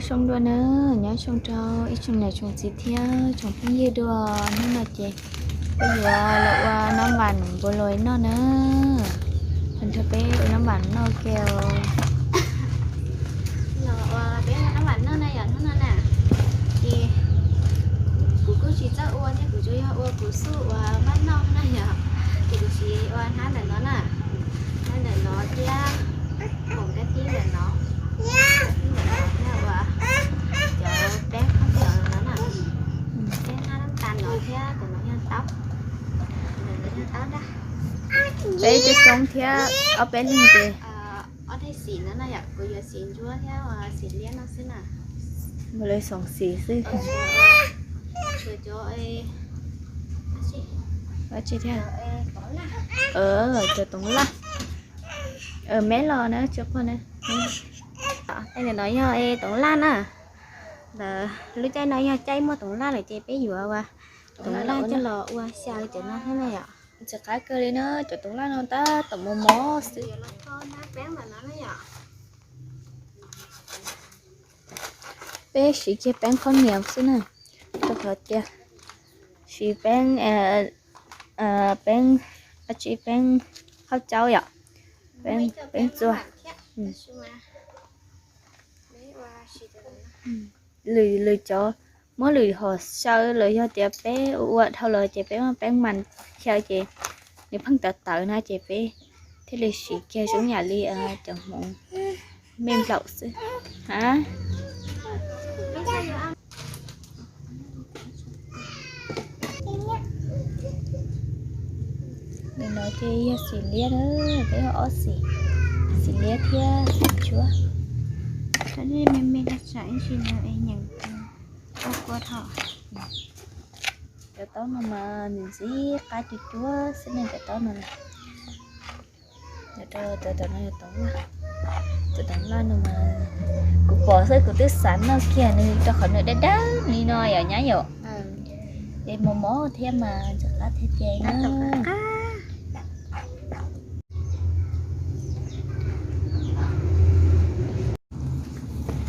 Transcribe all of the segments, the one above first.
Zoo dua na, nyob zoo rau ib tsoom niam tsoom txiv thiab tsoom phooj ywg dua. Hnub no ces peb yuav los ua nab vam npua luas noj na. Los nrog peb ua nab vam noj ke os. Los ua peb ua nab vam noj na yom, hnub no na. Ces kuv kuj tsis txawj ua thiab, kuv tsuas yog ua kuv xub uas npaj noj na yom. Ces kuv siv ua hnab ntawm no na, hnab ntawm no thiab, koom kab tib ntawm no, ntawm no thiab ua cov peb khaub ncaws no na. Peb hnab tas no thiab, tus no yog taub, tus no yog taub daj. Peb coob coob thiab ob peb leeg ces ob daim xim no na yom, kuv yuav xim ntsuab thiab xim liab no xwb na. Mus li xoom xim xwb. Dab tsi thiab? Cov toov laj. Me los na, tsis quaj na. Ntawm no yog toov laj na. Lub caij no yog caij muaj toov laj lawm ces peb yuav toov laj coj los ua xyaw cov no thiab na yom. Ntxim qab kawg li na, cov toov laj no tab tom mos mos xwb. Peb siv kiag peeb khaub nias xwb na, rau qhov tias siv peeb, peeb, dab tsi, peeb hauv caub yom, peeb txua. Lwm lwm cov muab lwm hom xyaw los yog tias peb ua dhau los ces peb muab peeb mas xyaw ces nws pheej tawv tawv na ces peb thiaj li siv kiag zoo yam li cov hmoov me nplaum xwb. Ntawm no ces yog xim liab na, peb ua ob xim, xim liab thiab xim ntsuab. Cov nej me me no tsam ib ntsis no es nyeem ua kua dhau. Cov taub no mas nws ntxim qab cuag cuag xwb ne, cov taub no. Cov no yog toov laj, cov toov laj no mas kuv pom xwb kuv twb xav noj kiag nws rau qhov nws dawb dawb li no yom nyab yom. Es mos mos thiab mas ntxim qab tiag tiag na.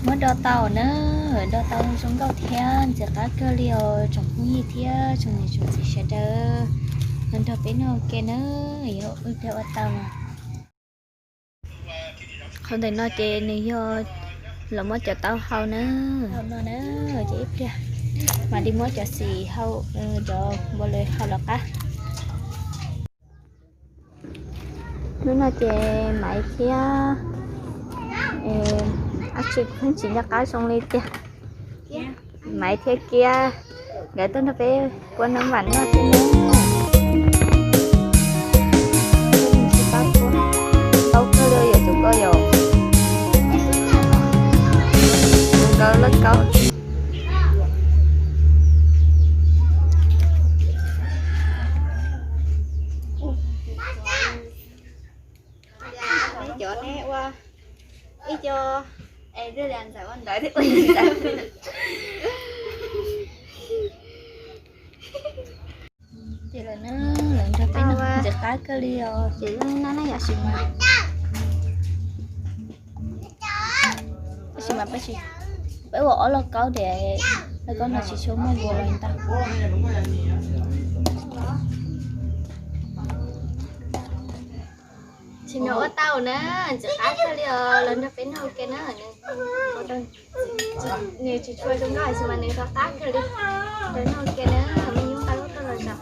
Muab do tau na, do tau zoo nkauj thiab ntxim qab kawg li os tsoom phooj ywg thiab tsoom niam tsoom txiv sawv daws. Los nrog peb noj ua ke na, yog wb peb ua tau no. Qhov ntawm no ces nws yog los muab cov taub hau na, hau no na, ces ib pliag mam li muab cov xim hau, cov npua luas hau los qab. Hnub no ces Maiv thiab, ab tsi, pheej tsis nco qab zoo li tiag. Maiv thiab Kiab nkawd tuaj nrog peb kua nab vam noj thiab na. Tau kawg li yom tus ko yom. Tus ko loj kaub. Cov neb ua ib co, es ntxawm ua ntawd thiab ua ntawd. Ces lawv na, lawv nrog peb noj ntxim qab kawg li os. Ces yeej noj na yom, sim mas, sim mas peb, peb ua ob lauj kaub tias lauj kaub no tsis tshua muaj npua los ntag. Tsis nrog ua tau na, ntxim qab kawg li os, los nrog peb noj ua ke na. Nws tsis tshua zoo nkauj tab sis mas nws rov qab kawg li. Los noj ua ke na, me nyuam nqa lub tuaj los zom.